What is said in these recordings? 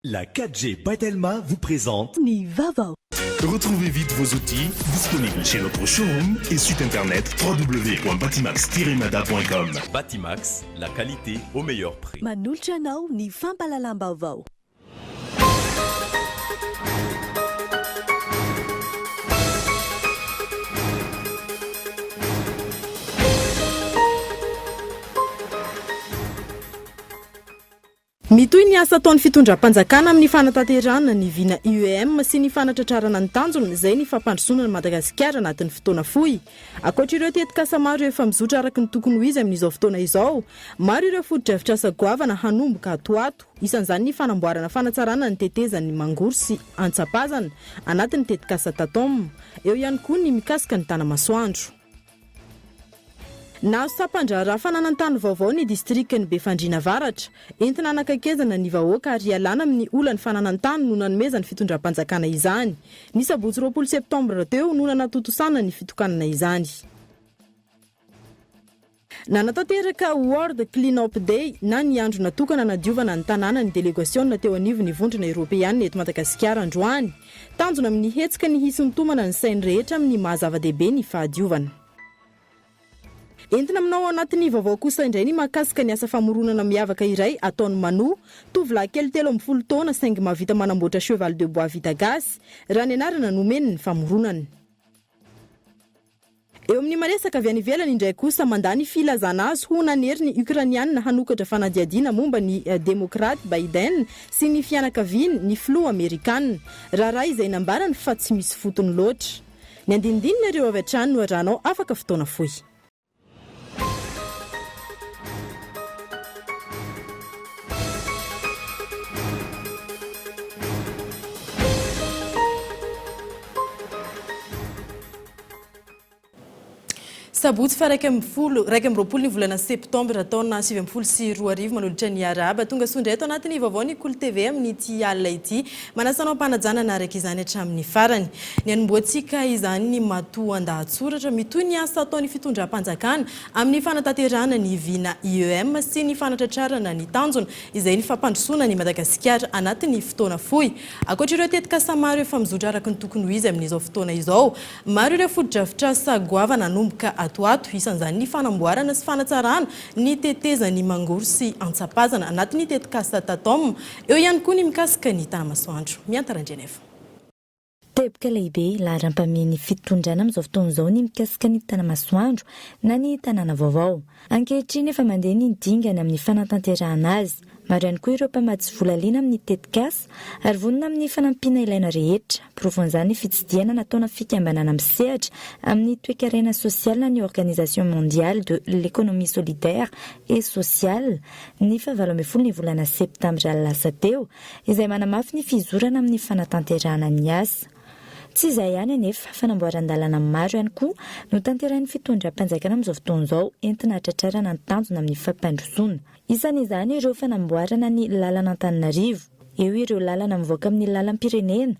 La 4G by Telma vous présente Ny vaovao. Retrouvez vite vos outils disponibles chez notre showroom et site internet www.batimax-mada.com. Batimax, la qualité au meilleur prix. Manolotra anao ny fampahalalam-baovao. Mitohy ny asa ataon'ny fitondram-panjakana amin'ny fanatanterahana ny vina IEM sy ny fanatratrarana ny tanjona, izay ny fampandrosoana an'i Madagasikara anatin'ny fotoana fohy. Ankoatra ireo tetikasa maro efa mizotra araka ny tokony ho izy amin'izao fotoana izao, maro ireo fotodrafitrasa goavana hanomboka ato ho ato, isan'izany ny fanamboarana fanatsarana ny tetezan'ny Mangoro sy Antsapazana anatin'ny tetikasa Tatom. Eo ihany koa ny mikasika ny Tanamasoandro. Nahazo sampan-draharaha fananan-tany vaovao ny distrikan'i Befandriana Avaratra. Entina hanakaikezana ny vahoaka ary hialana amin'ny olan'ny fananan-tany no nanomezan'ny fitondram-panjakana izany. Ny sabotsy 20 septambra teo no nanatontosana ny fitokanana izany. Nanatanteraka World Clean Up Day na ny andro natokana hanadiovana ny tanàna ny delegasiona teo anivon'ny Vondrona Eoropeanina eto Madagasikara androany. Tanjona amin'ny hetsika ny hisintomana ny sain'ny rehetra amin'ny maha zava-dehibe ny fahadiovana. Entina aminao ao anatin'ny vaovao kosa indray ny mahakasika ny asa famoronana miavaka iray ataon'i Manu, tovolahy kely 13 taona saingy mahavita manamboatra cheval de bois vita gasy, raha ny anarana nomeny ny famoronany. Eo amin'ny maresaka avy any ivelany indray kosa, mandà ny filazana azy ho nanery ny Ukrainiana hanokatra fanadihadiana momba ny Demokraty Biden sy ny fianakaviany ny filoha Amerikana. Raharaha izay nambarany fa tsy misy fotony loatra. Ny andinindininy ireo avy hatrany no arahanao afaka fotoana fohy. Sabotsy faha 11, 21 ny volana septambra taona 2019 manolotra ny arahaba tonga soa indray ato anatin'ny vaovao ny Kolo TV amin'ity alina ity. Manasa anao am-panajana hanaraka izany hatramin'ny farany. Ny hanombohantsika izany ny matoandahatsoratra mitohy ny asa ataon'ny fitondram-panjakana amin'ny fanatanterahana ny vina IEM sy ny fanatratrarana ny tanjona izay ny fampandrosoana an'i Madagasikara anatin'ny fotoana fohy. Ankoatra ireo tetikasa maro efa mizotra araka ny tokony ho izy amin'izao fotoana izao, maro ireo fotodrafitrasa goavana hanomboka ato ho ato, isan'izany ny fanamboarana sy fanatsarana ny tetezan'i Mangoro sy Antsapazana anatin'ny tetikasa Tatom, eo ihany koa ny mikasika ny Tanamasoandro. Mianta Randrianaivo. Teboka lehibe laharam-pahamehan'ny fitondrana amin'izao fotoana izao ny mikasika ny Tanamasoandro na ny tanàna vaovao. Ankehitriny efa mandeha ny dingana amin'ny fanatanterahana azy. Maro ihany koa ireo mpamatsy vola liana amin'ny tetikasa ary vonona amin'ny fanampiana ilaina rehetra. Porofon'izany ny fitsidihana nataona fikambanana misehatra amin'ny toekarena sosialy na ny Organisation Mondiale de l'Economie Solidaire et Sociale ny faha 18 ny volana septambra lasa teo izay manamafy ny fizorana amin'ny fanatanterahana ny asa. Tsy izay ihany anefa, fanamboaran-dalana maro ihany koa no tanterahin'ny fitondram-panjakana amin'izao fotoana izao entina hatratrarana ny tanjona amin'ny fampandrosoana. Isan'izany ireo fanamboarana ny lalana Antananarivo. Eo ireo lalana mivoaka amin'ny lalam-pirenena,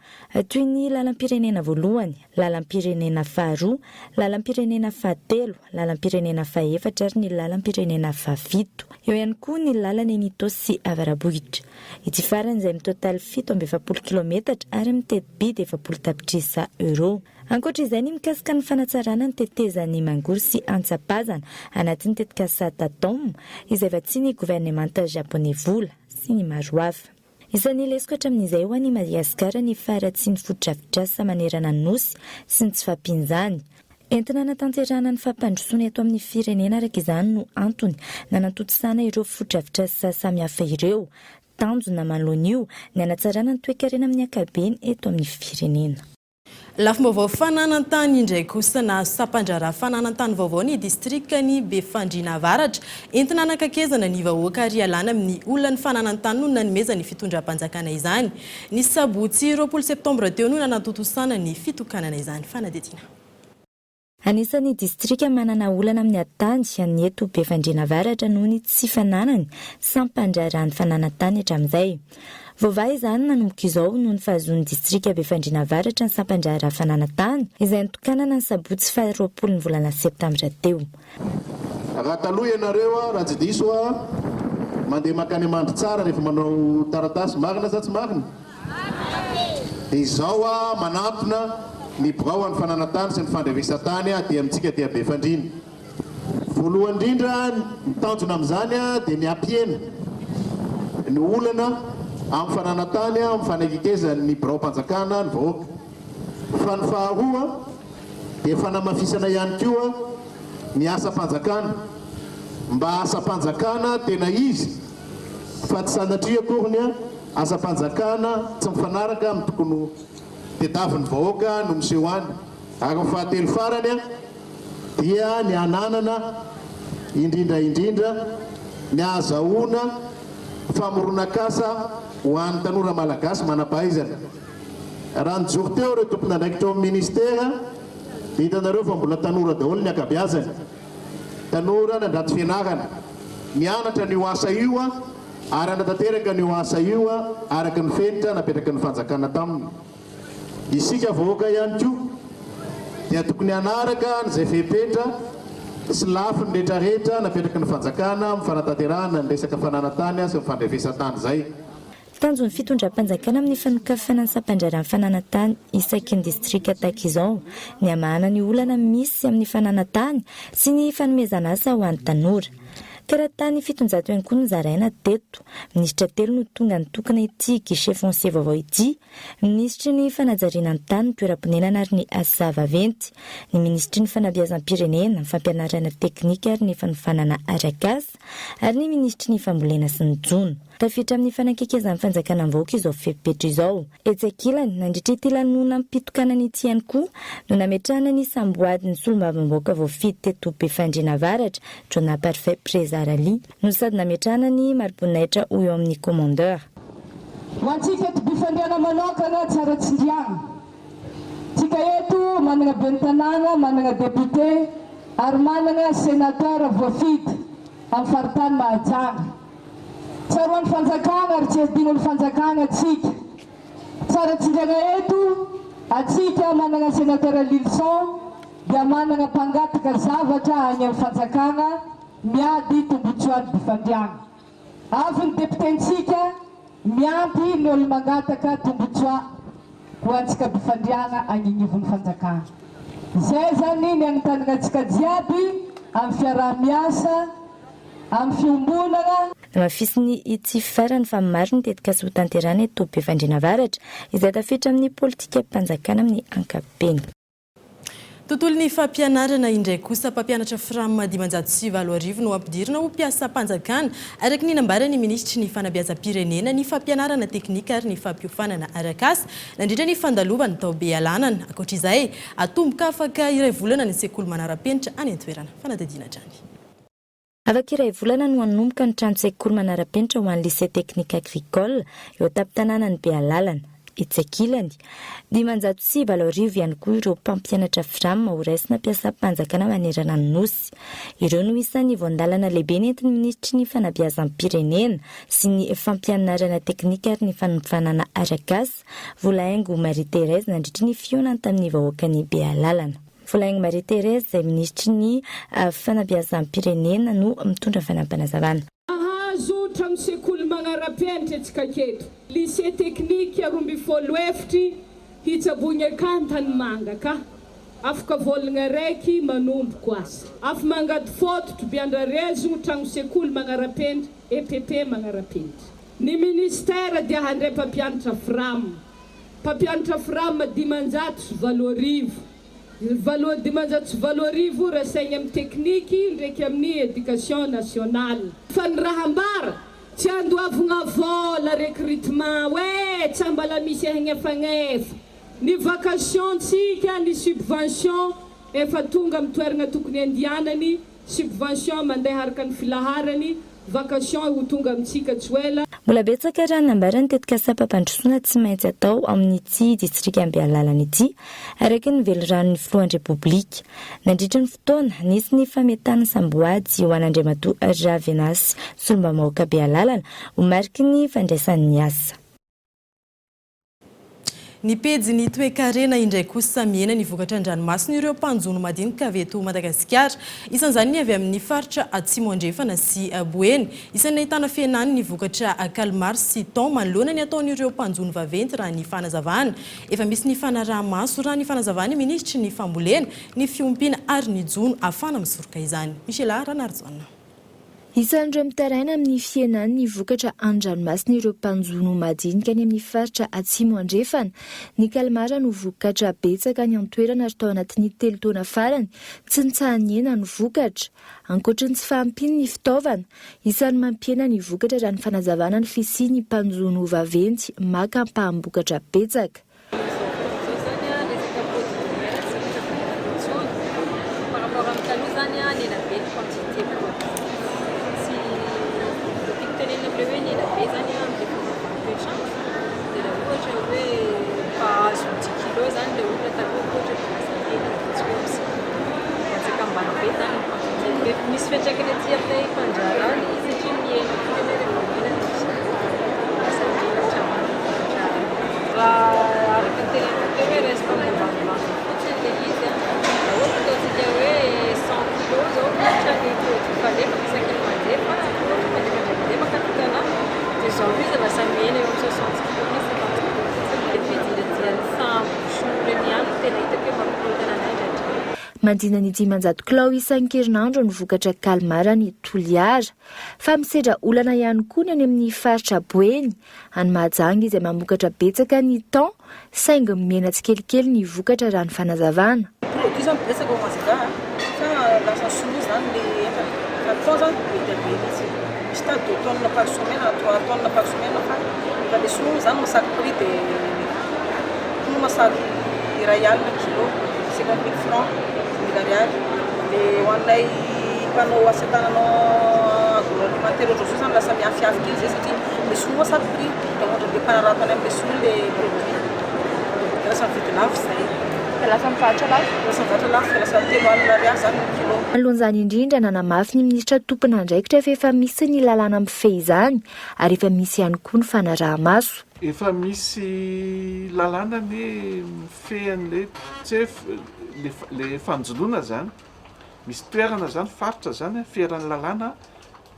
toy ny lalam-pirenena voalohany, lalam-pirenena faharoa, lalam-pirenena fahatelo, lalam-pirenena fahefatra ary ny lalam-pirenena fahafito. Eo ihany koa ny lalana eny Itaosy sy Avarabohitra. Ity farany izay mitotaly 47 kilaometatra ary miteti-bidy 40 tapitrisa euros. Ankoatra izay ny mikasika ny fanatsarana ny tetezan'i Mangoro sy Antsapazana anatin'ny tetikasa Tatom izay vatsian'ny governemanta Japoney vola sy ny maro hafa. Isan'ny lesoka hatramin'izay ho an'i Madagasikara ny faharatsian'ny fotodrafitrasa manerana ny Nosy sy ny tsy fahampian'izany. Entina hanatanterahana ny fampandrosoana eto amin'ny firenena araka izany no antony nanatontosana ireo fotodrafitrasa samihafa ireo. Tanjona manoloana io ny hanatsarana ny toekarena amin'ny ankabeny eto amin'ny firenena. Lafim-baovao fananan-tany indray kosa, nahazo sampan-draharaha fananan-tany vaovao ny distrikan'i Befandriana Avaratra. Entina hanakakezana ny vahoaka ary hialana amin'ny olan'ny fananan-tany no nanomezan'ny fitondram-panjakana izany. Ny sabotsy 20 septambra teo no nanatontosana ny fitokanana izany fanadihadiana. Anisan'ny distrika manana olana amin'ny ady tany ny eto Befandriana Avaratra noho ny tsy fananany sampan-draharahan'ny fananan-tany hatramin'izay. Voavaha izany nanomboka izao noho ny fahazoan'ny distrika Befandriana Avaratra ny sampan-draharaha fananan-tany izay nitokanana ny sabotsy faha 20 ny volana septambra teo. Raha taloha ianareo, raha tsy diso aho, Mandeha mankany Mandritsara rehefa manao taratasy, marina sa tsy marina? Dia izao aho manantona ny birao an'ny fananantany sy ny fandrevesan-tany aty amintsika aty Befandriana. Voalohany indrindra, ny tanjona amin'izany dia ny hampihena ny olana amin'ny fananantany amin'ny fanakekezan'ny biraom-panjakana ny vahoaka. Fa ny faharoa dia fanamafisana ihany koa ny asam-panjakana mba asam-panjakana tena izy fa tsy sanatria akory ny asam-panjakana tsy mifanaraka amin'ny tokony ho tediavin'ny vahoaka no miseho any. Ary ny fahatelo farany dia ny hananana indrindra indrindra ny hahazahoana famoronan-kasa ho an'ny tanora malagasy manam-pahaizana. Raha nijoro teo ireo tompon'andraikitra ao amin'ny ministera dia hitanareo fa mbola tanora daholo ny ankabeazany. Tanora nandrato fianarana, nianatra an'io asa io ary hanatanteraka an'io asa io araka ny fenitra napetraky ny fanjakana taminy. Isika vahoaka ihany koa dia tokony hanaraka an'izay fepetra sy lafiny rehetrarehetra napetraky ny fanjakana amin'ny fanatanterahana ny resaka fananan-tany sy ny fandrefesan-tany izay. Tanjon'ny fitondram-panjakana amin'ny fanokafana ny sampan-draharahan'ny fananan-tany isaky ny distrika tahaka izao ny hamahana ny olana misy amin'ny fananan-tany sy ny fanomezana asa ho an'ny tanora. Teratany 700 ihany koa no zaraina teto. Minisitra telo no tonga nitokana ity guichet foncier vaovao ity, minisitry ny fanajariana ny tany, ny toeram-ponenana ary ny asa vaventy, ny minisitry ny fanabeazam-pirenena, ny fampianarana teknika ary ny fanofanana arak'asa ary ny minisitry ny fambolena sy ny jono. Tafiditra amin'ny fanakekezan'ny fanjakana am-vahoaka izao fepetra izao. Etsy ankilany, nandritra ity lanonam-pitokanana ity ihany koa no nametrahana ny samboadin'ny solombavambahoaka voafidy teto Befandriana Avaratra, Jonah Parfait Prezarali, no sady nametrahana ny mariboninahitra ho eo amin'ny Commandeur. Ho antsika eto Befandriana manokana, tsara tsindriana. Tsika eto manana ben'ny tanàna, manana député ary manana sénateur voafidy amin'ny faritany Mahajanga. Tsaroan'ny fanjakana ary tsy adinon'ny fanjakana tsika. Tsara tsindrana eto, atsika manana sénateur Lilison dia manana mpangataka zavatra any amin'ny fanjakana miady tombotsoan'ny bifandriana. Avy ny député-ntsika miampy ny olo mangataka tombotsoa ho antsika bifandriana any agnivon'ny fanjakana. Zay zany ny agnotanana antsika jiaby amin'ny fiaraha-miasa. Amin'ny fiombonana. Namafisin'ny ity farany fa maro ny tetikasa hotanterahina eto Befandriana Avaratra, izay tafiditra amin'ny politikam-panjakana amin'ny ankapobeny. Tontolon'ny fampianarana indray kosa, mpampianatra Fram 8500 no ampidirina ho mpiasam-panjakana, araka ny nambaran'ny minisitry ny Fanabeazam-pirenena, ny fampianarana teknika ary ny fampiofanana arak'asa, nandritra ny fandalovany tao Bealanana. Ankoatra izay, hatomboka afaka iray volana ny sekoly manara-penitra any an-toerana. Fanadihadiana hatrany. Afaka iray volana no hanomboka ny trano-tsekoly manara-penitra ho an'ny Lycée Technique Agricole eo an-tampon-tanànan'i Bealalana. Etsy ankilany, 8500 ihany koa ireo mpampianatra Fram horaisina mpiasam-panjakana manerana ny Nosy. Ireo no isan'ny voandalana lehibe nentin'ny minisitry ny Fanabeazam-pirenena sy ny fampianarana teknika ary ny fanofanana arak'asa, Volahaingo Marie Thérèse nandritry ny fihaonany tamin'ny vahoakan'i Bealalana. Volahaingo Marie Thérèse izay minisitry ny fanabeazam-pirenena no mitondra fanampinazavana. Nahazo trano sekoly magnara-penitra antsika aketo. Lycée technique 12 efitry hitsaboigna ka Antanimanga ka. Afaka vôlagna raiky manomboko asa. Afo mangady fôtotro Biandrarezogno tragno sekoly magnara-penitra EPP magnara-penitra. Ny ministère dia handray mpampianatra fram. Mpampianatra Fram 8500. Valo 8500 rasaigny amin'ny tekniky ndraiky amin'ny Education nationale. Fa ny raha ambara, tsy andoavogna vôla recrutement hoe tsy ambala misy ahegnefagnef. Ny vacation-tsika, ny subvention efa tonga amin'ny toeragna tokony andianany, subvention mandeha araka ny filaharany, Vacation ho tonga amintsika tsy ho ela. Mbola betsaka raha nambara ny tetikasam-pampandrosoana tsy maintsy atao amin'ity distrikan'i Bealalana ity, araka ny veliranon'ny filohan'ny Repoblika. Nandritra ny fotoana, nisy ny fametahana samboady ho an'Andriamatoa Ravenasy Solombavambahoaka Bealalana ho mariky ny fandraisany ny asa. Ny pejin'ny toekarena indray kosa mihena ny vokatra an-dranomasin'ireo mpanjono madinika avy eto Madagasikara. Isan'izany ny avy amin'ny faritra Atsimo Andrefana sy Boeny. Isan'ny nahitana fihenany ny vokatra calmar sy thon manoloana ny ataon'ireo mpanjono vaventy raha ny fanazavana. Efa misy ny fanaraha-maso raha ny fanazavan'ny minisitry ny fambolena, ny fiompiana ary ny jono ahafahana misoroka izany. Michela Ranarijaona. Isan'ireo mitaraina amin'ny fihenan'ny vokatra an-dranomasina ireo mpanjono madinika any amin'ny faritra Atsimo Andrefana. Ny calmar no vokatra betsaka any an-toerana ary tao anatin'ny telo taona farany, tsy nitsaha-nihena ny vokatra. Ankoatry ny tsy fahampian'ny fitaovana, isan'ny mampihena ny vokatra raha ny fanazavana ny fisian'ny mpanjono vaventy maka ampaham-bokatra betsaka. Amin'izao fotoana izao izany resaka produit de mer tsy hita vokatra intsony. Par rapport amin'ny taloha izany nihena be ny quantité produit. Tsy tiako tenenina amin'ilay hoe nihena be izany amin'ilay fomba toetr'andro. Dia raha ohatra hoe mpahazo dix kilos izany ilay olona taloha ohatra dia lasa nihena dia tsy hoe misy latsaka ambany be izany ny quantité. Misy fiantraikany aty aminay mpandraharaha ilay izy satria mihena koa ny anay rehefa mihena dia misy lasa mihena hatramin'ny vokatra. Raha araka ny teneniko teo hoe raisiko amin'ny ambanimbany fotsiny ilay izy an, raha ohatra ataontsika hoe 100 kilos izao ohatra ny produit falefaka isaky ny mandeha fa raha ohatra mandefa indray mandeha mankany Tana dia izao izy lasa mihena eo amin'ny 60 kilos na 50 kilos fotsiny. Ilay fidiradiran'ny sambo sinoa ireny ihany no tena hitako hoe mampikorontana anay indraindray. Manodidina ny 500 kilao isan-kerinandro ny vokatra calmar any Toliara. Fa misedra olana ihany koa ny any amin'ny faritra Boeny. Any Mahajanga izay mamokatra betsaka ny thon saingy mihena tsikelikely ny vokatra raha ny fanazavana. Produit zany betsaka ao Majunga fa lasa sinoa zany le entana fa ny thon zany be dia be mihitsy misy ta deux tonnes par semaine na trois tonnes par semaine fa fa le sinoa moa zany masaky prix de sinoa masaky iray alina kilo 50 mille francs mille ariary de ho anay mpanao asa tanana agroalimentaire ohatran'izao zany lasa miafiafy kely zay satria Le sinoa sady prix dia ohatra be mpanarato any amle sinoa le produit dia lasa mividy lafo zay. Dia lasa mivarotra lafo. Lasa mivarotra lafo dia lasa 30 ariary zany ny kilo. Manoloana izany indrindra, nanamafy ny minisitra tompon'andraikitra fa efa misy ny lalàna mifehy izany ary efa misy ihany koa ny fanaraha-maso. Efa misy lalàna anie mifehy an'ilay tsy hoe le fanjonoana zany. Misy toerana zany, faritra zany feran'ny lalàna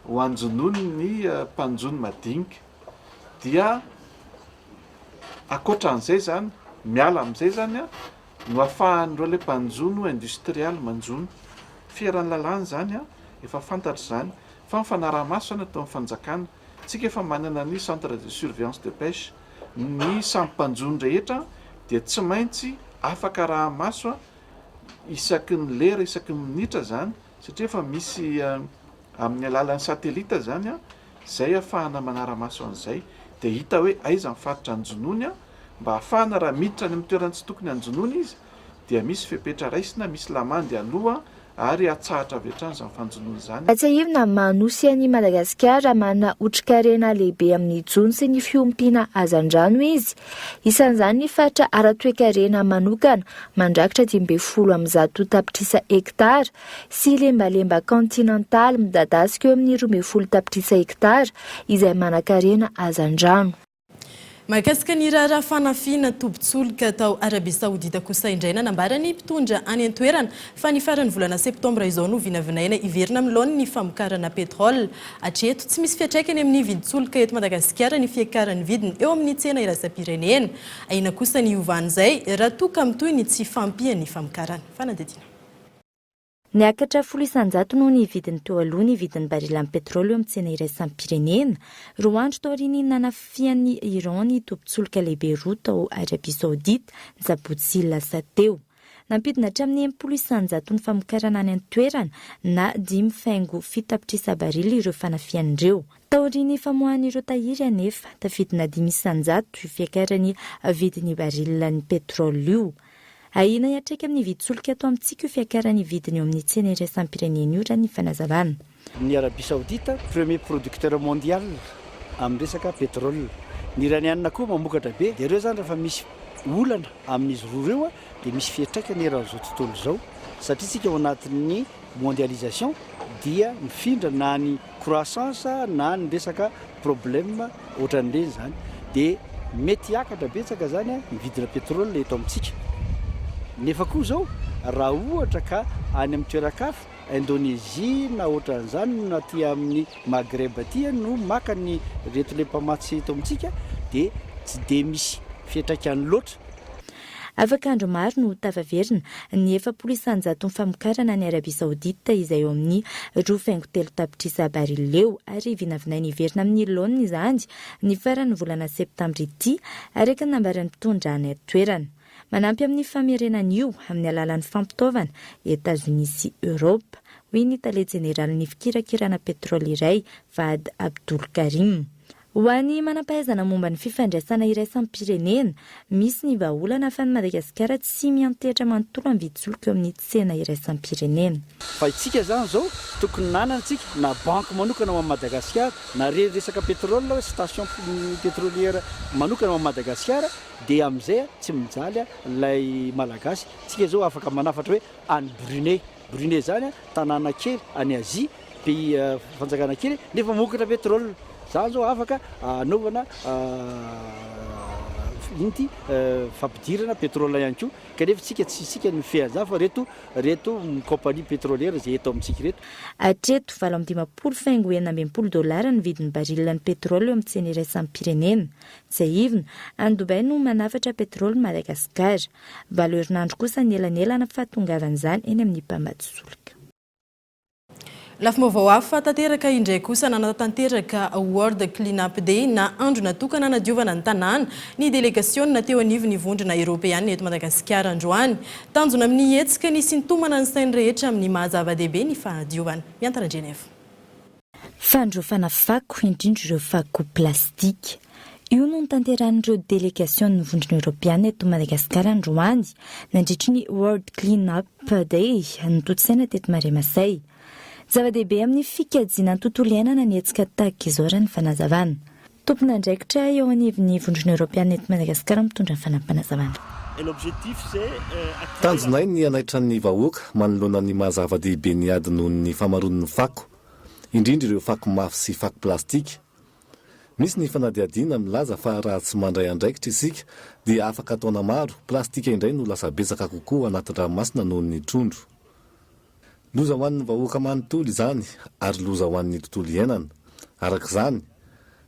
ho anjonoany ny mpanjono madinika dia ankoatran'izay zany miala amin'izay zany a no afahan'ireo le mpanjono industrialy manjono feran'ny lalàna zany a efa fantatra izany fa ny fanaraha-maso zany ataon'ny fanjakana tsika efa manana ny centre de surveillance de pêche ny samy mpanjono rehetra dia tsy maintsy afaka araha-maso a isaky ny lera isaky ny minitra zany satria efa misy Amin'ny alalan'ny satelita izany izay ahafahana manara-maso an'izay dia hita hoe aiza ny faritra anjonoany mba ahafahana raha miditra any amin'ny toerana tsy tokony hanjonoana izy dia misy fepetra raisina, misy lamandy aloha ary atsahatra avy hatrany izany fanjonoana izany. Tsiahivina maha nosy an'i Madagasikara manana otrikarena lehibe amin'ny jono sy ny fiompiana hazandrano izy. Isan'izany ny faritra ara-toekarena manokana mandrakitra 115 tapitrisa hektara sy lembalemba kaontinantaly midadasika eo amin'ny 12 tapitrisa hektara izay manankarena hazandrano. Mahakasika ny raharaha fanafihana tobin-tsolika tao Arabia Saodita kosa indray, nanambara ny mpitondra any an-toerana fa ny faran'ny volana septambra izao no vinavinaina hiverina amin'ny laoniny ny famokarana pétrole. Hatreto, tsy misy fiantraikany amin'ny vidin-tsolika eto Madagasikara ny fiakaran'ny vidiny eo amin'ny tsena iraisam-pirenena. Ahiana kosa ny hiovan'izay raha toa ka mitohy ny tsy fahampian'ny famokarana. Fanadihadiana. Niakatra 10% noho ny vidiny teo aloha ny vidin'ny barilan'ny petraoly eo amin'ny tsena iraisam-pirenena, roa andro taorian'ny nanafihan'i Iran ny tobin-tsolika lehibe roa tao Arabia Saodita, ny sabotsy lasa teo. Nampidina hatramin'ny 60% ny famokarana any an-toerana na 5,7 tapitrisa barila ireo fanafihana ireo. Taorian'ny famoahan'ireo tahiry anefa, tafidina 5% io fiakaran'ny vidin'ny barilan'ny petraoly io. Ahiana hiantraika amin'ny vidin-tsolika eto amintsika io fiakaran'ny vidiny eo amin'ny tsena iraisam-pirenena io raha ny fanazavana. Ny Arabie Saoudite premier producteur mondial amin'ny resaka pétrole. Ny Iraniana koa mamokatra be. Dia ireo izany rehefa misy olana amin'izy roa ireo dia misy fiantraikany eran'izao tontolo izao satria isika ao anatin'ny mondialisation dia mifindra na ny croissance na ny resaka problème ohatran'ireny izany. Dia. Mety hiakatra betsaka izany ny vidina pétrole eto amintsika. Nefa koa izao raha ohatra ka any amin'ny toeran-kafa, Indonésie na ohatran'izany na aty amin'ny Maghreb aty no maka ny reto le mpamatsy eto amintsika dia tsy dia misy fiantraikany loatra. Afaka andro maro no ho tafaverina ny 40 isan-jaton'ny famokarana any Arabia Saodita izay eo amin'ny 2,3 tapitrisa barila eo ary vinavinaina hiverina amin'ny laoniny izany ny faran'ny volana septambra ity araka ny nambaran'ny mpitondra any an-toerana. Manampy amin'ny famerenana io amin'ny alalan'ny fampitaovana i Etazonia sy Eoropa, hoy ny tale jeneralin'ny fikirakirana petraoly iray, Fahad Abdul Karim. Ho an'ny manam-pahaizana momba ny fifandraisana iraisam-pirenena, misy ny vahaolana ahafahan'i Madagasikara tsy miantehitra manontolo amin'ny vidin-tsolika eo amin'ny tsena iraisam-pirenena. Fa itsika zany zao tokony nanana tsika na banque manokana ho an'i Madagasikara na reny resaka pétrole hoe station pétrolière manokana ho an'i Madagasikara dia amin'izay tsy mijaly ilay Malagasy. Tsika zao afaka manafatra hoe any Brunei. Brunei zany tanàna kely any Asie, pays fanjakana kely nefa mamokatra pétrole. Zany zao afaka anaovana ino ty fampidirana pétrole ihany koa kanefa tsika tsy isika no mifehy an'izany fa reto reto compagnie pétrolière izay eto amintsika ireto. Hatreto, 58 faingo 66 dolara ny vidin'ny baril-n'ny pétrole eo amin'ny tsena iraisam-pirenena. Tsiahivina, any Dubaï no manafatra pétrole Madagasikara. Valo herinandro kosa ny elanelana fahatongavan'izany eny amin'ny mpamatsy solika. Lafim-baovao hafa tanteraka indray kosa nanatanteraka World Clean Up Day na andro natokana hanadiovana ny tanàna ny delegasiona teo anivon'ny vondrona eoropeana eto Madagasikara androany. Tanjona amin'ny hetsika ny hisintomana ny sain'ny rehetra amin'ny maha zava-dehibe ny fahadiovana. Miantana Genève. Fandrofana fako, indrindra ireo fako plastika. Io no notanterahin'ireo delegasion'ny Vondrona Eoropeana eto Madagasikara androany, nandritry ny World Clean Up Day notontosaina teto Marais Masay. Zava-dehibe amin'ny fikajiana ny tontolo iainana ny hetsika tahaka izao raha ny fanazavana. Tompon'andraikitra eo anivon'ny Vondrona Eoropeana eto Madagasikara mitondra ny fanampinazavana. Tanjonay ny hanaitra ny vahoaka manoloana ny maha zava-dehibe ny ady noho ny famaroan'ny fako, indrindra ireo fako mafy sy fako plastika. Misy ny fanadihadiana milaza fa raha tsy mandray andraikitra isika dia afaka taona maro, plastika indray no lasa betsaka kokoa anaty ranomasina noho ny trondro. Loza ho an'ny vahoaka manontolo izany ary loza ho an'ny tontolo iainana. Araka izany,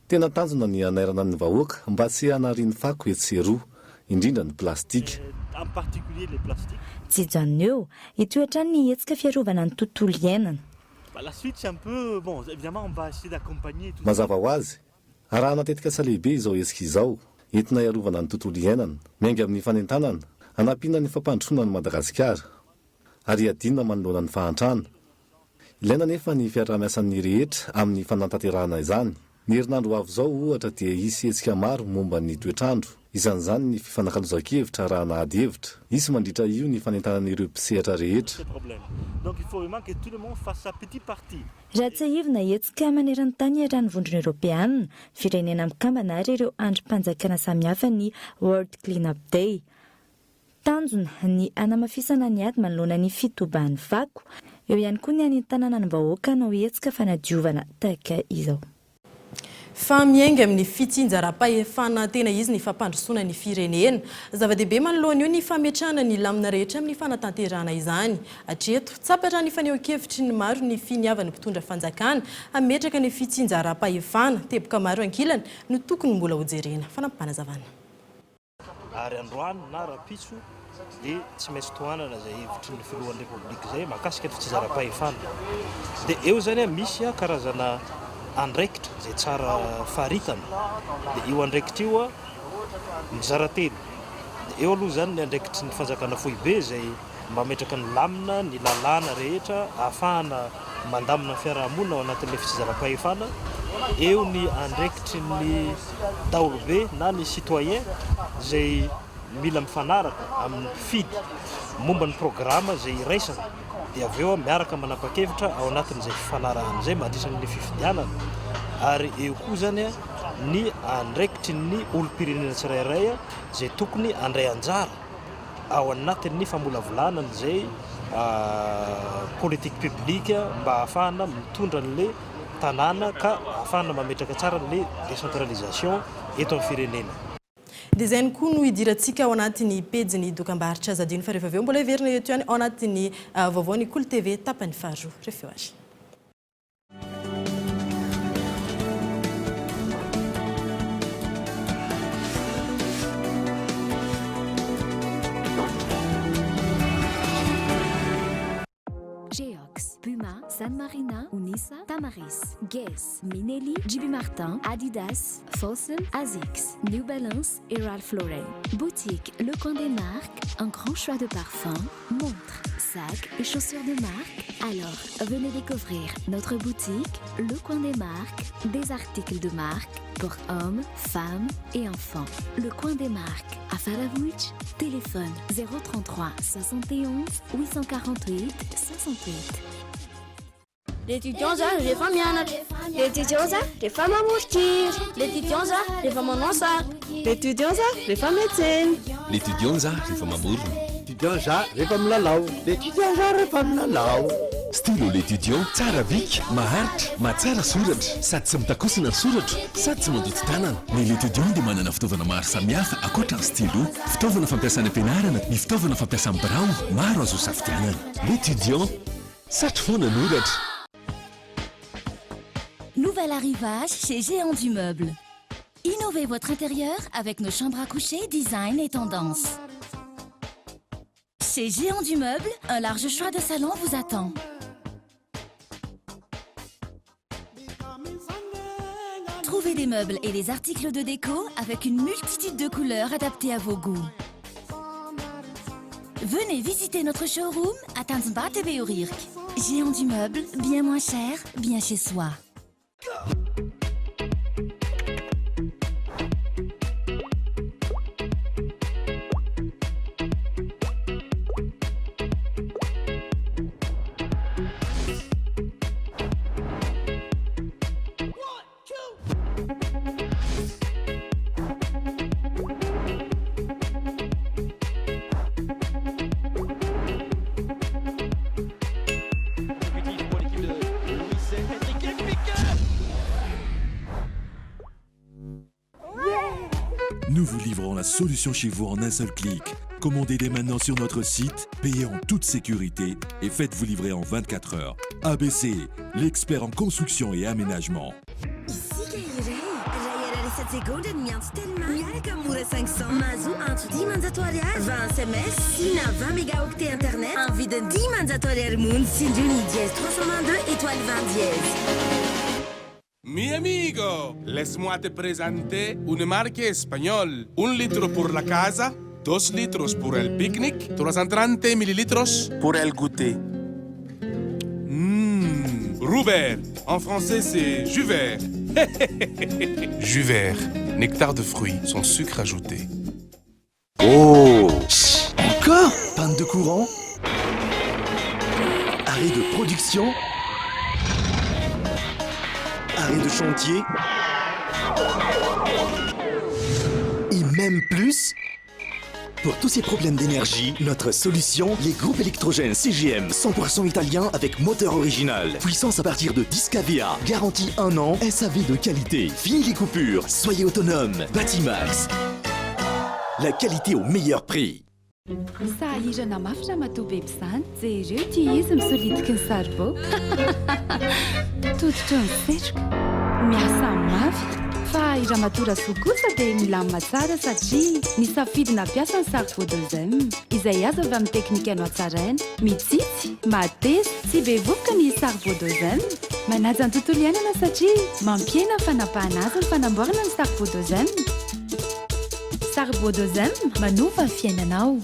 tena tanjona ny hanairana ny vahoaka mba tsy hanariany fako etsy sy eroa, indrindra ny plastika. Tsy hijanona eo, hitohy hatrany ny hetsika fiarovana ny tontolo iainana. Mazava ho azy, arahana tetikasa lehibe izao hetsika izao, entina hiarovana ny tontolo iainana, miainga amin'ny fanentanana, hanampiana ny fampandrosoana an'i Madagasikara, ary hiadiana manoloana ny fahantrana. Ilaina anefa ny fiaraha-miasan'ny rehetra amin'ny fanatanterahana izany. Ny herinandro ho avy izao, ohatra, dia hisy hetsika maro momba ny toetr'andro, isan'izany ny fifanakalozan-kevitra arahana ady hevitra. Hisy mandritra io ny fanentanana ireo mpisehatra rehetra. Raha tsiahivina, hetsika maneran-tany iarahan'ny Vondrona Eoropeana, Firenena Mikambana ary ireo andrim-panjakana samihafa ny World Clean Up Day. Tanjona ny hanamafisana ny ady manoloana ny fitobahan'ny fako. Eo ihany koa ny hanentanana ny vahoaka hanao hetsika fanadiovana tahaka izao. Fa miainga amin'ny fitsinjaram-pahefana tena izy ny fampandrosoana ny firenena. Zava-dehibe manoloana io ny fametrahana ny lamina rehetra amin'ny fanatanterahana izany. Hatreto, tsapa raha ny fanehoan-kevitry ny maro ny finiavan'ny mpitondra fanjakana hametraka ny fitsinjaram-pahefana. Teboka maro ankilany no tokony mbola hojerena. Fanampim-panazavana. Ary androany na rahampitso dia tsy maintsy tohanana izay hevitry ny filohan'ny Repoblika izay mahakasika ny fitsinjaram-pahefana. Dia eo izany misy karazana andraikitra izay tsara faritana. Dia io andraikitra io mizara telo. Dia eo aloha izany ny andraikitry ny fanjakana foibe izay mametraka ny lamina, ny lalàna rehetra ahafahana mandamina ny fiarahamonina ao anatin'ilay fitsinjaram-pahefana. Eo ny andraikitry ny daholobe na ny citoyen izay mila mifanaraka amin'ny mpifidy momba ny programa izay iraisana dia avy eo miaraka manapa-kevitra ao anatin'izay fifanarahana izay mandritra ny fifidianana ary eo koa izany ny andraikitry ny olom-pirenena tsirairay izay tokony handray anjara ao anatin'ny famolavolana an'izay politique publique mba hahafahana mitondra an'ilay tanàna ka ahafahana mametraka tsara an'ilay décentralisation eto amin'ny firenena. Dia izay ihany koa no hidirantsika ao anatin'ny pejin'ny dokambarotra. Aza adino fa rehefa avy eo mbola hiverina eto ihany ao anatin'ny vaovao ny Kolo TV tapany faharoa. Rehefa eo ary. Geox, Puma, San Marina, Unisa, Tamaris, Guess, Minelli, JB Martin, Adidas, Fossil, Asics, New Balance et Ralph Lauren. Boutique Le Coin des Marques, un grand choix de parfums, montres, sacs et chaussures de marque. Alors, venez découvrir notre boutique Le Coin des Marques, des articles de marque pour hommes, femmes et enfants. Le Coin des Marques à Faravohitra, téléphone 033 71 848 68. L'étudiant za rehefa mianatra. L'étudiant za rehefa mamoron-kira. L'étudiant za rehefa manao sary. L'étudiant za rehefa miantsena. L'étudiant za rehefa mamorona. L'étudiant za rehefa milalao. L'étudiant za rehefa milalao. Stylo l'étudiant tsara bika, maharitra, mahatsara soratra, sady tsy mitakosina ny soratra, sady tsy mandoto tanana. Ny l'étudiant dia manana fitaovana maro samihafa ankoatra ny stylo, fitaovana fampiasa any am-pianarana, ny fitaovana fampiasa amin'ny birao, maro azo hosafidianana. L'étudiant, satry foana hanoratra. Nouvel arrivage chez Géant du Meuble. Innovez votre intérieur avec nos chambres à coucher design et tendance. Chez Géant du Meuble, un large choix de salons vous attend. Trouvez des meubles et des articles de déco avec une multitude de couleurs adaptées à vos goûts. Venez visiter notre showroom à Tanjombato Behoririka. Géant du Meuble, bien moins cher, bien chez soi. Nous vous livrons la solution chez vous en un seul clic. Commandez dès maintenant sur notre site, payez en toute sécurité et faites-vous livrer en 24 heures. ABC, l'expert en construction et aménagement. Isika iray, ray ariary isan-tsegondra ny miantso Telma miaraka amin'ny Mora 500. Mahazo antso 500 ariary, 20 sms sy na 20 mégaoctets internet amin'ny vidiny 500 ariary monja. Tsindrio ny dièse 322 étoile 20 dièse. Mi amigo, laisse-moi te présenter une marque espagnole. Un litro pour la casa, dos litros pour el picnic, 330 mililitros pour el goûter. Mmh, Rouvert. En français, c'est jus vert. Jus vert, nectar de fruits, sans sucre ajouté. Oh Encore Panne de courant Arrêt de production Arrêt de chantier Et même plus Pour tous ces problèmes d'énergie, notre solution, les groupes électrogènes CGM 100% italien avec moteur original. Puissance à partir de 10 kVA. Garantie 1 an, SAV de qualité. Fini les coupures, soyez autonome. Batimax. La qualité au meilleur prix. Sahirana mafy ramatoa beby izany. Jereo ity izy misolitiky ny saribao. Tototra ny setroka. Miasa mafy. Fa i ramatoa Rasoa kosa dia milamina tsara satria nisafidy nampiasa ny saribao deuxième, izay azo avy amin'ny teknika nohatsaraina. Mitsitsy, mateza, tsy be vovoka ny saribao deuxième. Manaja ny tontolo iainana satria mampihena ny fanapahana azy ny fanamboarana ny saribao deuxième. Saribao deuxième, manova ny fiainanao.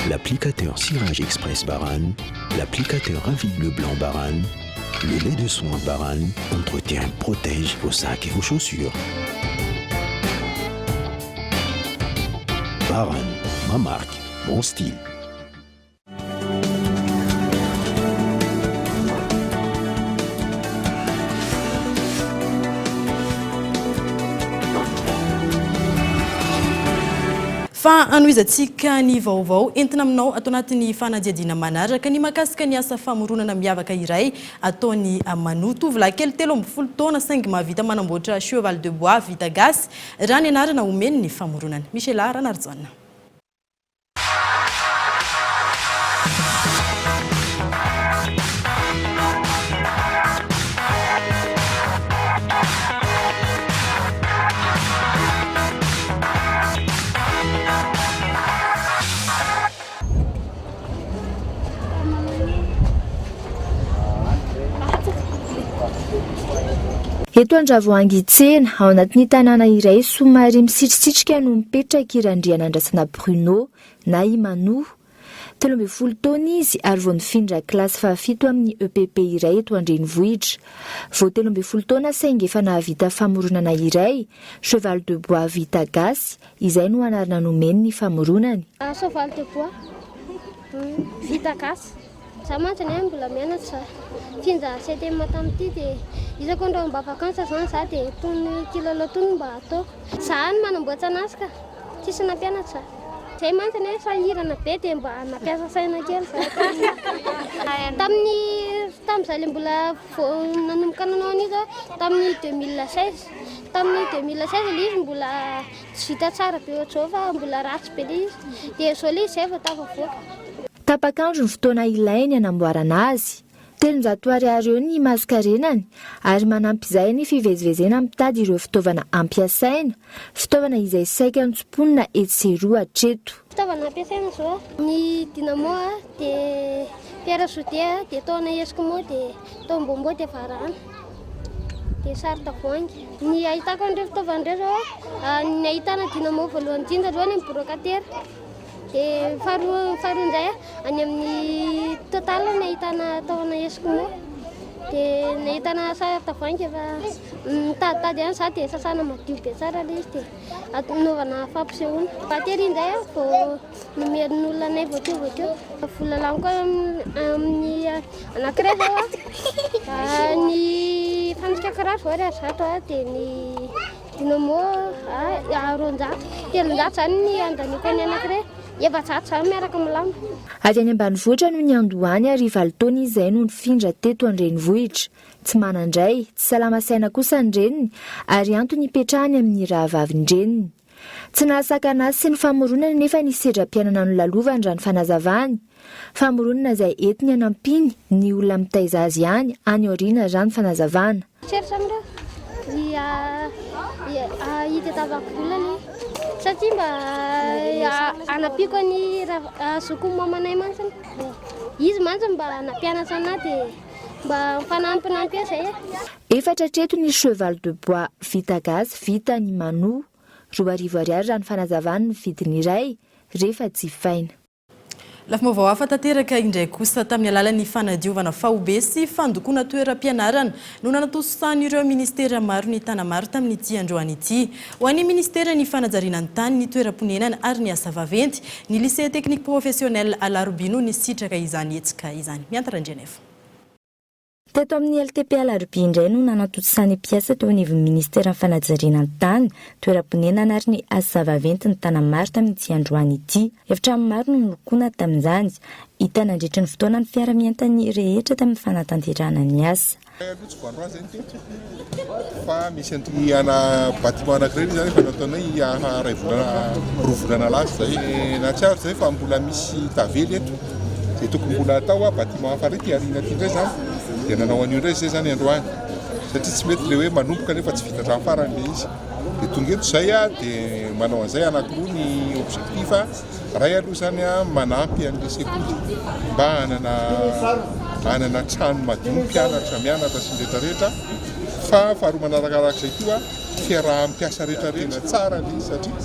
L'applicateur Cirage Express Baran, l'applicateur Avide Blanc Baran, le lait de soin Baran entretient et protège vos sacs et vos chaussures. Baran, ma marque, mon style. Fa hanohizantsika ny vaovao entina aminao ato anatin'ny fanadihadiana manaraka ny mahakasika ny asa famoronana miavaka iray ataon'i Manu. Tovolahy kely 13 taona saingy mahavita manamboatra cheval de bois vita gasy raha ny anarana omeny ny famoronana. Michela Ranarijaona. Eto Andravoahangy tsena, ao anatin'ny tanàna iray somary misitrisitrika no mipetraka i Randrianandrasana Bruno na i Manu. 13 taona izy ary vao nifindra kilasy fahafito amin'ny EPP iray eto an-drenivohitra. Vao 13 taona saingy efa nahavita famoronana iray, Cheval de bois vita gasy, izay no anarana nomeny ny famoronany. Cheval de bois vita gasy. Za mantsy anie mbola mianatra, nifindra CTM tamin'ity dia isako andro mba vacances zany za dia itony kilalao itony mba ataoko. Za no manamboatra anazy ka. Tsisy nampianatra za. Zay mantsy anie sahirana be dia mba nampiasa saina kely za. Tamin'ny tamin'izaho ilay mbola vao nanomboka nanao an'io zao tamin'ny 2016. Tamin'ny 2016 ilay izy mbola tsy vita tsara be ohatr'izao fa mbola ratsy be ilay izy. Dia izao ilay izy izay vao tafavoaka. Tapak'andro ny fotoana ilainy hanamboarana azy. 300 ariary eo ny masikarenany ary manampy izay ny fivezivezena mitady ireo fitaovana ampiasaina, fitaovana izay saika notsimponina etsy sy eroa hatreto. Fitaovana ampiasaina izao, ny dynamo dia fer à souder dia taona esquimau dia taom-bonbon dia varahana dia sary tavoahangy. Ny ahitako an'ireo fitaovana ireo izao, ny ahitana dynamo voalohany indrindra aloha any amin'ny brocataire. Dia faharoa faharoa indray any amin'ny total no nahitana taona esquimau. Dia nahitana sary tavoahangy efa mitaditady ihany za dia sasana madio be tsara ilay izy dia anaovana fampisehoana. Batterie indray vao nomerin'olona anay vao teo vao teo. Vola laniko amin'ny anankiray zao ny fantsika kiraro zao ariary 100 dia ny Dynamo a, 200, 300 zany ny andaniako ny anankiray, 400 zany miaraka amin'ny lamba. Avy any ambanivohitra no niandohany ary valo taona izy izay no nifindra teto an-drenivohitra. Tsy manan-dray, tsy salama saina kosa ny reniny ary antony hipetrahany amin'ny rahavavin-dreniny. Tsy nahasakana azy sy ny famoronany anefa ny sedram-piainana nolalovany raha ny fanazavany. Famoronana izay entiny hanampiany ny olona mitaiza azy ihany any aoriana raha ny fanazavana. Mieritreritra amin'ireo hitadiavako vola anie satria mba hanampiako an'i zokiko mamanay mantsy. Izy mantsy mba nampianatra anah dia mba mifanampinampy eo izay e. Efatra hatreto ny cheval de bois vita gasy vitan'i Manu. 2000 ariary raha ny fanazavany ny vidiny iray rehefa jifaina. Lafim-baovao hafa tanteraka indray kosa tamin'ny alalan'ny fanadiovana faobe sy fandokoana toeram-pianarana no nanatosan'ireo minisitera maro ny Tanamaro tamin'ity androany ity. Ho an'ny minisiteran'ny fanajariana ny tany, ny toeram-ponenana ary ny asa vaventy, ny Lycée Technique Professionnel Alarobia no nisitraka izany hetsika izany. Miantara Andrianaivo. Teto amin'ny LTP Alarobia indray no nanatontosany mpiasa teo anivon'ny Ministeran'ny Fanajariana ny Tany, Toeram-ponenana ary ny Asa Vaventy ny Tanamaro tamin'ity androany ity. Efitrano maro no nolokoina tamin'izany. Hita nandritry ny fotoana ny fiara-mientan'ny rehetra tamin'ny fanatanterahana ny asa. Hay aloha tsy vao androany izay ny teto fa misy an'ity ana bâtiment anankiray iny izany efa nataonay iray volana roa volana lasa izay. Nahatsiaro izay fa mbola misy tavela eto. Izay tokony mbola hatao a, bâtiment hafa indray ity aoriana ity indray izany, dia nanao an'io indray izay izany androany, satria tsy mety ilay hoe manomboka nefa tsy vita hatramin'ny farany ilay izy. Dia tonga eto izay a, dia manao an'izay anankiroa ny objectif, iray aloha izany a, manampy an'ilay sekoly mba hanana hanana trano madio ny mpianatra mianatra sy ny rehetra rehetra, fa faharoa manarakarak'izay koa, fiaraha-mpiasa rehetra rehetra tsara ilay izy satria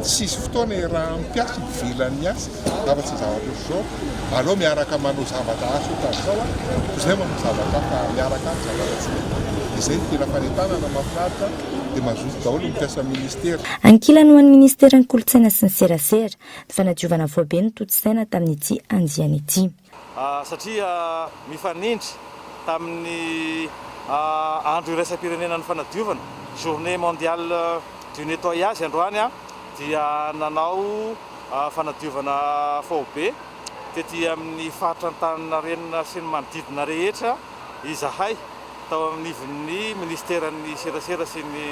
tsisy fotoana iaraha-mpiasa ivelan'ny asa afa-tsy ny zavatra ohatr'izao, aleo miaraka manao zavatra asa ohatran'izao a, toy izay manao zavatra hafa miaraka amin'ny zavatra tsy mety, dia izay no tena fanentanana mahafinaritra dia mazoto daholo ny mpiasa ministera. Ankilany ho an'ny Ministeran'ny Kolontsaina sy ny Serasera, ny fanadiovana faobe no tontosaina tamin'ity andiany ity. Satria mifanindry tamin'ny andro iraisam-pirenenan'ny fanadiovana, journée mondiale du nettoyage, androany. dia nanao fanadiovana faobe tety amin'ny faritra Antaninarenina sy ny manodidina rehetra izahay tao anivon'ny minisiteran'ny serasera sy ny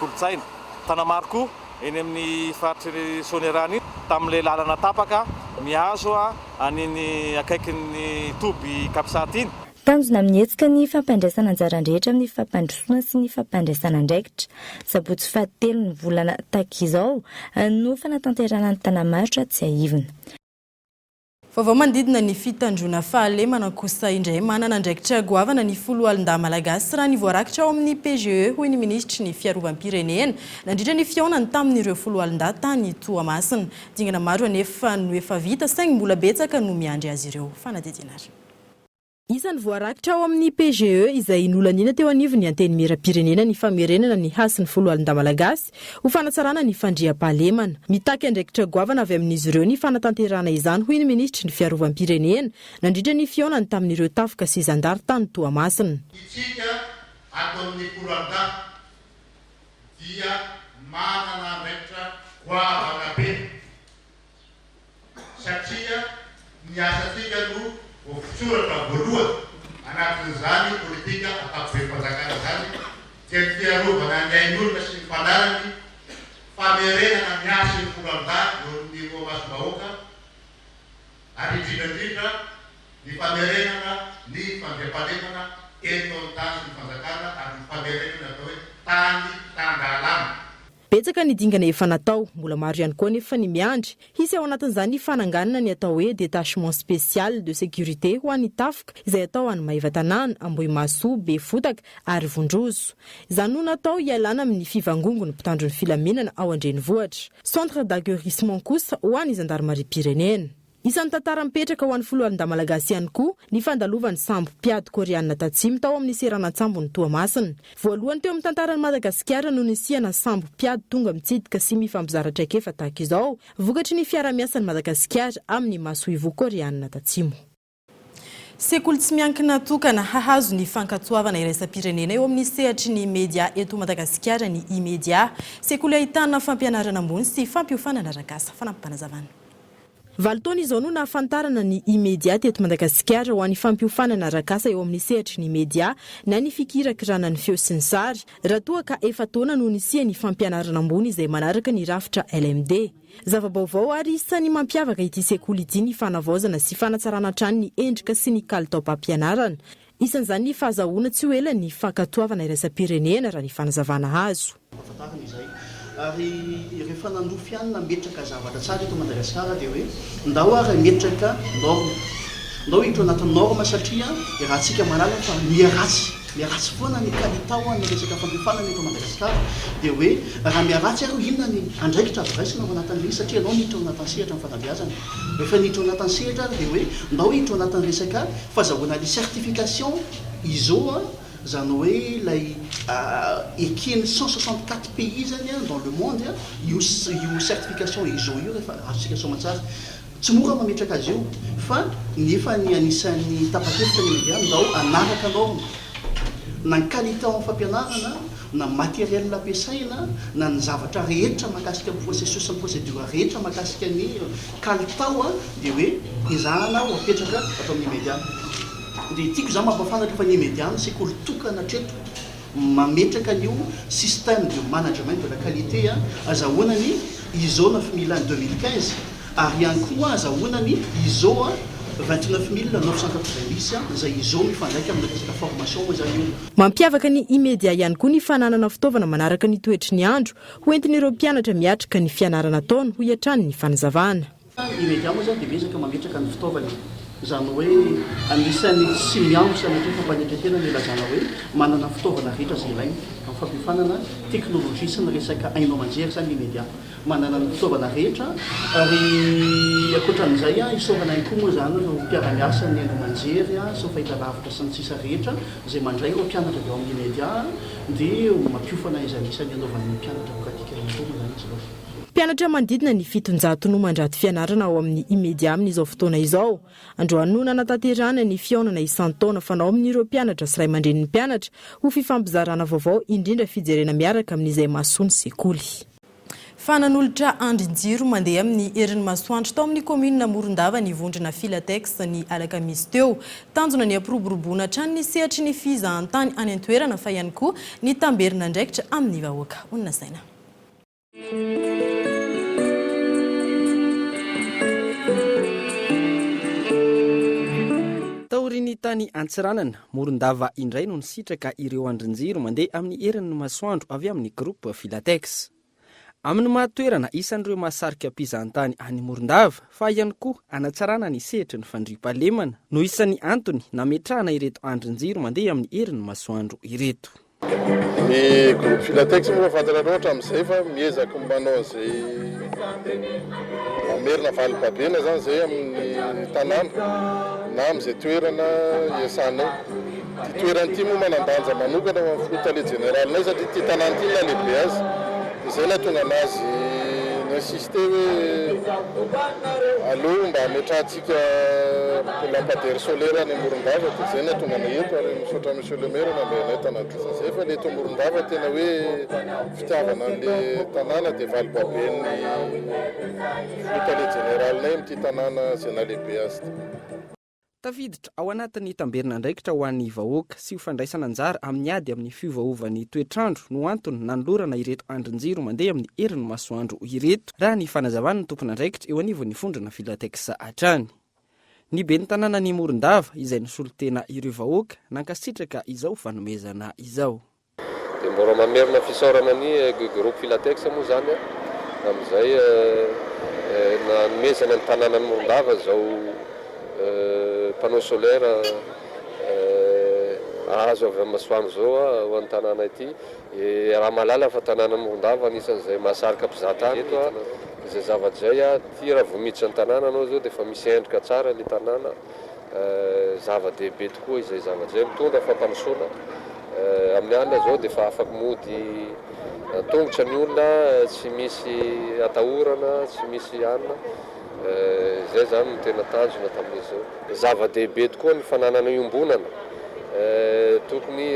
kolontsaina. Tanamaro koa eny amin'ny faritry Soanierana iny tamin'ilay lalana tapaka mihazo an'iny akaikin'ny toby Capsat iny. Tanjona amin'ny hetsika ny fampandraisana anjara an-drehetra amin'ny fampandrosoana sy ny fampandraisana andraikitra. Sabotsy fahatelon'ny volana tahaka izao no fanatanterahana ny Tanamarotra tsiahivina. Vaovao manodidina ny fitandroana fahalemana kosa indray manana andraikitra goavana ny foloalindahy malagasy raha ny voarakitra ao amin'ny PGE hoy ny minisitry ny fiarovam-pirenena nandritra ny fihaonany tamin'ireo foloalindahy tany Toamasina. Dingana maro anefa no efa vita saingy mbola betsaka no miandry azy ireo. Fanadihadiana ary. Isan'ny voarakitra ao amin'ny PGE izay nolaniana teo anivon'ny Antenimierampirenena ny famerenana ny hasin'ny foloalindahy malagasy ho fanatsarana ny fandriampahalemana. Mitaky andraikitra goavana avy amin'izy ireo ny fanatanterahana izany hoy ny minisitry ny fiarovam-pirenena nandritra ny fihaonany tamin'ireo tafika sy zandary tany Toamasina. Isika ato amin'ny foloalindahy dia manana andraikitra goavana be. satria ny asantsika no voafitsoratra voalohany anatin'izany politika ankapoben'ny fanjakana izany dia ny fiarovana ny ain'olona sy ny fananany, famerenana ny hasin'ny foloalindahy eo amin'ny imasom-bahoaka ary indrindra indrindra ny famerenana ny fandriampahalemana eto amin'ny tany sy ny fanjakana ary ny famerenana ny atao hoe tany tan-dalàna. Betsaka ny dingana efa natao, mbola maro ihany koa anefa ny miandry. Hisy ao anatin'izany ny fananganana ny atao hoe détachement spécial de sécurité ho an'ny tafika izay atao any Maevatanàna, Ambohimahasoa, Befotaka ary Vondrozo. Izany no natao hialana amin'ny fivangongon'ny mpitandro ny filaminana ao an-drenivohitra. Centre d'aguerrissement kosa ho an'ny zandarimariam-pirenena. Isan'ny tantara mipetraka ho an'ny foloalindahy malagasy ihany koa ny fandalovan'ny sambo mpiady Koreana Tatsimo tao amin'ny seranan-tsambon'i Toamasina. Voalohany teo amin'ny tantaran'i Madagasikara no nisiana sambo mpiady tonga mitsidika sy mifampizara traikefa tahaka izao, vokatry ny fiarahamiasan'i Madagasikara amin'ny masoivoho Koreana Tatsimo. Sekoly tsy miankina tokana hahazo ny fankatoavana iraisam-pirenena eo amin'ny sehatry ny media eto Madagasikara ny E-media. Sekoly ahitana fampianarana ambony sy fampiofanana arak'asa. Fanampim-panazavana. Valo taona izao no nahafantarana ny E-media teto Madagasikara ho an'ny fampiofanana arak'asa eo amin'ny sehatry ny media na ny fikirakirana ny feo sy ny sary, raha toa ka efa-taona no nisian'ny fampianarana ambony izay manaraka ny rafitra LMD. Zava-baovao ary isan'ny mampiavaka ity sekoly ity ny fanavaozana sy fanatsarana hatrany ny endrika sy ny kalitaom-pampianarana. Isan'izany ny fahazahoana tsy ho ela ny fankatoavana iraisam-pirenena, raha ny fanazavana azo. Fampahafantarana izay. Ary rehefa nandofo ihany nametraka zavatra tsara eto Madagasikara dia hoe ndao ary hametraka norme. Ndao hiditra ao anatin'ny norme satria iarahantsika mahalala fa miharatsy, miharatsy foana ny kalitao an'ny resaka fampiofanana eto Madagasikara. Dia hoe raha miharatsy ary inona ny andraikitra azo raisina ao anatin'ilay izy satria ianao niditra ao anatin'ny sehatra ny fanabeazana. Rehefa niditra ao anatin'ny sehatra ary dia hoe ndao hiditra ao anatin'ny resaka Fazahoana ny certification ISO a, izany hoe ilay eken'ny 164 pays zany dans le monde io io certification ISO io rehefa azontsika soamantsara. Tsy mora mametraka azy io fa nefa ny anisan'ny tapa-kevitra ny media ndao hanaraka norme na ny qualité ao amin'ny fampianarana na matériel ampiasaina na ny zavatra rehetra mahakasika ny processus sy ny procédure rehetra mahakasika ny kalitao dia hoe ezahana ho apetraka ato amin'ny media. Dia tiako izany mampahafantatra fa ny media no sekoly tokana hatreto mametraka an'io système de management de la qualité azahoana ny ISO 9001 2015 ary ihany koa azahoana ny ISO 29990 izay ISO mifandraika amina resaka formation moa izany io. Mampiavaka ny E-media ihany koa ny fananana fitaovana manaraka ny toetry ny andro ho entin'ireo mpianatra miatrika ny fianarana ataony, hoy hatrany ny fanazavana. E-media moa izany dia miezaka mametraka ny fitaovana e. Izany hoe anisan'ny tsy mihambo sanatria fampanetren-tena ny ilazana hoe manana ny fitaovana rehetra izay ilaina amin'ny fampiofanana teknolojia sy ny resaka haino aman-jery izany ny E-media. Manana ny fitaovana rehetra ary ankoatran'izay isaorana ihany koa moa izany ireo mpiara-miasa ny haino aman-jery sy ny fahitalavitra sy ny sisa rehetra izay mandray ireo mpianatra avy ao amin'ny media dia mampiofana izay anisan'ny anaovan'ny mpianatra pratika ihany koa moa izany izy ireo. Mpianatra manodidina ny 700 no mandrato fianarana ao amin'ny E-media amin'izao fotoana izao. Androany no nanatanterahana ny fihaonana isan-taona fanao amin'ireo mpianatra sy ray aman-drenin'ny mpianatra ho fifampizarana vaovao indrindra fijerena miaraka amin'izay mahasoa ny sekoly. Fa nanolotra andrin-jiro mandeha amin'ny herin'ny masoandro tao amin'ny kaominina Morondava ny vondrona Filatex ny alakamisy teo. Tanjona ny hampiroboroboana hatrany ny sehatry ny fizahantany any an-toerana fa ihany koa ny tamberin'andraikitra amin'ny vahoaka. Honina saina. Taorian'ny tany Antsiranana, Morondava indray no nisitraka ireo andrin-jiro mandeha amin'ny herin'ny masoandro avy amin'ny Groupe Filatex. Amin'ny maha toerana isan'ireo mahasarika mpizahantany any Morondava fa ihany koa hanatsarana ny sehatry ny fandriampahalemana no isan'ny antony nametrahana ireto andrin-jiro mandeha amin'ny herin'ny masoandro ireto. Ny groupe Filatex moa fantatra loatra amin'izay fa miezaka manao an'izay mamerina valibabena izany izay amin'ny tanàna na amin'izay toerana iasanay. Ity toerana ity moa manan-danja manokana ho an'ny filoha tale jeneralinay satria ity tanàna ity no nahalehibe azy. Dia izay nahatonga anazy ni-insister hoe aleo mba hametrahantsika lampadaire solaire any Morondava dia izay nahatonga anay eto ary misaotra an'i Monsieur le Maire nandray anay tanatin'izay. Izay fa ilay eto Morondava tena hoe fitiavana an'ilay tanàna dia valibaben'ny filoha tale jeneralinay amin'ity tanàna izay nahalehibe azy ity. Tafiditra ao anatin'ny tamberin'andraikitra ho an'ny vahoaka sy ho fandraisana anjara amin'ny ady amin'ny fiovaovan'ny toetr'andro no antony nanolorana ireto andrin-jiro mandeha amin'ny herin'ny masoandro ireto, raha ny fanazavan'ny tompon'andraikitra eo anivon'ny vondrona Filatex hatrany. Ny ben'ny tanànan'i Morondava, izay nisolo tena ireo vahoaka, nankasitraka izao fanomezana izao. Dia mbola mamerina fisaorana ny Groupe Filatex moa izany amin'izay nanomezana ny tanànan'i Morondava izao panneau solaire azo avy amin'ny masoandro izao ho an'ny tanàna ity. Raha mahalala fa tanànan'i Morondava anisan'izay mahasarika mpizahatany eto izay zavatra izay. Ity raha vao miditra ny tanàna ianao izao dia efa misy endrika tsara ilay tanàna. Zava-dehibe tokoa izay zavatra izay, mitondra fampandrosoana. Amin'ny alina izao dia efa afaka mody an-tongotra ny olona, tsy misy atahorana, tsy misy anona. Izay izany no tena tanjona tamin'izy izao. Zava-dehibe tokoa ny fananana iombonana. Tokony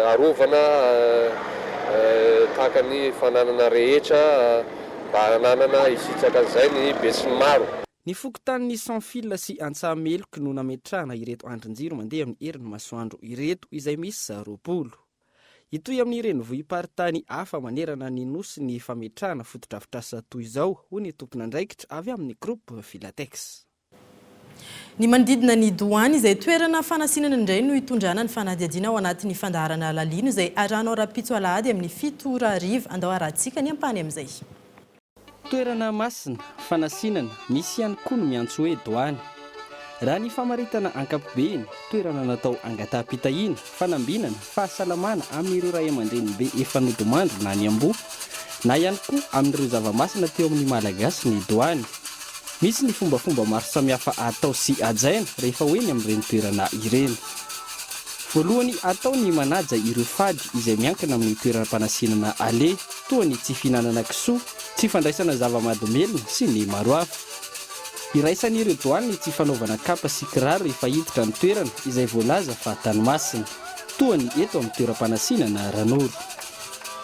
arovana tahaka ny fananana rehetra mba hananana hisitraka an'izay ny besinimaro. Ny fokontanin'i Sans Fil sy Antsahameloky no nametrahana ireto andrin-jiro mandeha amin'ny herin'ny masoandro ireto izay miisa 20. Hitohy amin'ny renivohi-paritany hafa manerana ny Nosy ny fametrahana fotodrafitrasa toy izao, hoy ny tompon'andraikitra avy amin'ny Groupe Filatex. Ny manodidina ny Doany izay toerana fanasinana indray no hitondrana ny fanadihadiana ao anatin'ny fandaharana Lalino izay arahanao rahampitso alahady amin'ny 7 ora hariva. Andao harahantsika ny ampahany amin'izay. Toerana masina, fanasinana, misy ihany koa no miantso hoe doany. Raha ny famaritana ankapobeny, toerana natao hangataham-pitahiana, fanambinana, fahasalamana amin'ireo ray aman-drenibe efa nodimandry na niamboho, na ihany koa amin'ireo zava-masina teo amin'ny Malagasy ny doany. Misy ny fombafomba maro samihafa atao sy hajaina rehefa ho eny amin'ireny toerana ireny. Voalohany atao ny manaja ireo fady izay miankina amin'ny toeram-panasinana aleha, toa ny tsy fihinanana kisoa, tsy fandraisana zava-mahadomelina sy ny maro hafa. Iraisan'ireo doany ny tsy fanaovana kapa sy kiraro rehefa hiditra ny toerana izay voalaza fa tany masina, toa ny eto amin'ny toeram-panasinana Ranoro.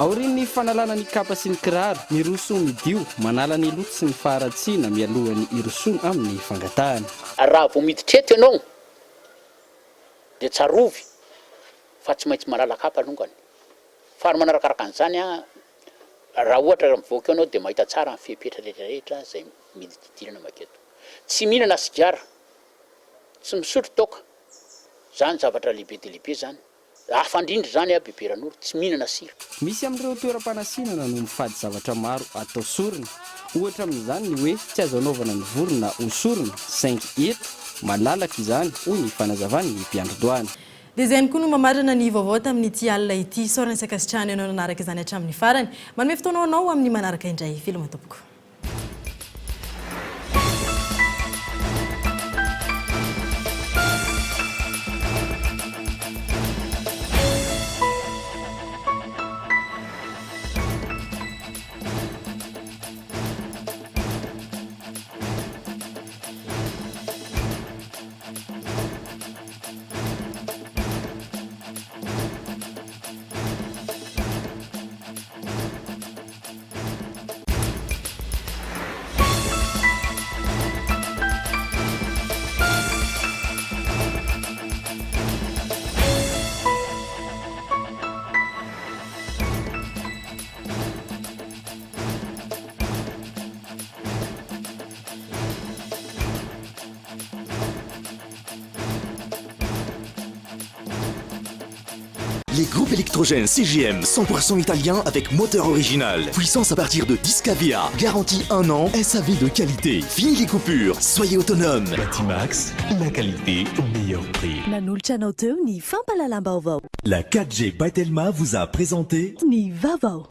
Aorian'ny fanalana ny kapa sy ny kiraro, miroso midio, manala ny loto sy ny faharatsiana mialohan'ny hirosoana amin'ny fangatahana. Raha vao miditra eto ianao dia tsarovy fa tsy maintsy manala kapa alongany. Faharoa manarakaraka an'izany, raha ohatra mivoaka eo ianao dia mahita tsara ny fepetra rehetra rehetra izay mididirana manketo. Tsy mihinana sigara, tsy misotro toaka, izany zavatra lehibe dia lehibe izany. Hafa indrindra izany aho Bebe Ranoro, tsy mihinana sira. Misy amin'ireo toeram-panasinana no mifady zavatra maro atao sorona. Ohatra amin'izany ny hoe tsy azo anaovana ny vorona ho sorona, saingy eto, malalaka izany, hoy ny fanazavan'ny mpiandry doany. Dia izay ihany koa no mamarana ny vaovao tamin'ity alina ity. Isaorana sy ankasitrahana ianao nanaraka izany hatramin'ny farany. Manome fotoana ho anao amin'ny manaraka indray. Veloma tompoko. Les groupes électrogènes CGM 100% italien avec moteur original. Puissance à partir de 10 kVA. Garantie 1 an, SAV de qualité. Fini les coupures, soyez autonome. Batimax, la qualité au meilleur prix. Nanolotra anao teo ny fampahalalam-baovao. La 4G by Telma vous a présenté Ny vaovao.